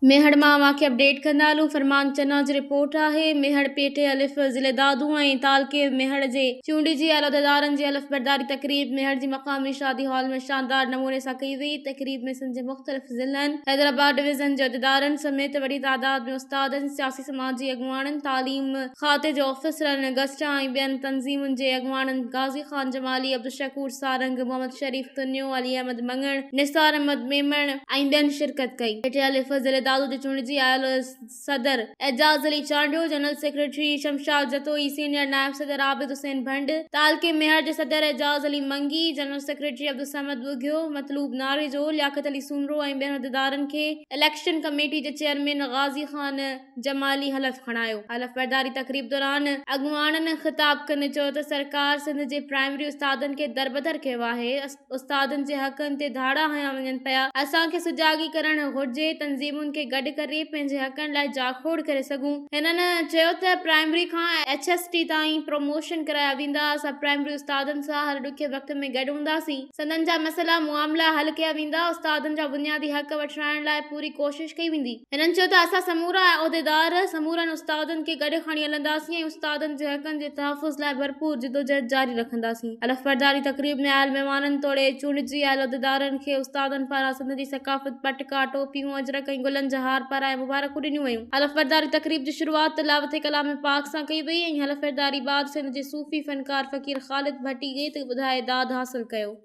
ميهڙ مان اوهان کي اپڊيٽ ڪندا هلون فرمان چنا جي رپورٽ آهي ميهڙ پيٽي الف ضلعي دادو ۽ تعلقي ميهڙ جي چونڊجي آيل عهديدارن جي حلف برداري تقريب ميهڙ جي مقامي شادي هال ۾ شاندار نموني سان ڪئي وئي تقريب ۾ سنڌ جي مختلف ضلعن حيدرآباد ڊويزن جي عهديدارن سميت وڏي تعداد ۾ استادن سياسي سماجي اڳواڻن تعليم کاتي جي آفيسرن گسٽا ۽ ٻين تنظيمن جي اڳواڻن غازي خان جمالي، عبدالشڪور سارنگ، محمد شريف تنيو، علي احمد مڱڻ، نثار احمد ميمڻ ۽ ٻين شرڪت ڪئي. هيٺ الف ضلعي دادو جي چونڊجي آيل صدر Ejaz Ali Chandio, general secretary Shamshad Jatoi, senior نائب صدر عابد حسين ڀنڊ، تعلقي ميهڙ جي صدر اعجاز علي منگي، جنرل سيڪريٽري عبدالصمد ٻگهيو، مطلوب ناريجو، لياقت علي سومرو ۽ ٻين عهديدارن کي اليڪشن ڪميٽي جي چيئرمين غازي خان جمالي حلف کڻايو. حلف برداري تقريب دوران اڳواڻن خطاب ڪندي چيو ته سرڪار سنڌ جي پرائمري استادن کي دربدر ڪيو آهي، استادن جي حقن تي ڌاڙا هنيا وڃن پيا، اسان کي سجاڳي ڪرڻ گهرجي، تنظيمن کي گڏ ڪري پنهنجي حقن لاء جاکوڙ ڪري سگهون. هنن چيو ته پرائمري کان ايڇ ايس ٽي تائين پروموشن ڪرايا ويندا، اسان پرائمري استادن سان هر ڏکي وقت ۾ گڏ هونداسين. سندن جا مسئلا معاملا حل ڪيا ويندا، استادن جا بنيادي حق وٺرائڻ لاء پوري ڪوشش ڪئي ويندي. هنن چيو ته اسان سمورا عهديدار سمورن استادن کي گڏ کڻي هلنداسين ۽ استادن جي حقن جي تحفظ لاء ڀرپور جدوجهد جاري رکنداسين. حلف برداري تقريب ۾ آيل مهمانن توڙي چونڊجي آيل عهديدارن کي استادن پاران سنڌ جي ثقافت پٽڪا، ٽوپيون، اجرڪ ۽ گلن جا هار پارائي مبارڪون ڏنيون ويون. حلف برداري تقريب جي شروعات تلاوت ڪلام پاڪ سان ڪئي وئي ۽ حلف برداري بعد سنڌ جي صوفي فنڪار فقير خالد ڀٽي گيت ٻڌائي داد حاصل ڪيو.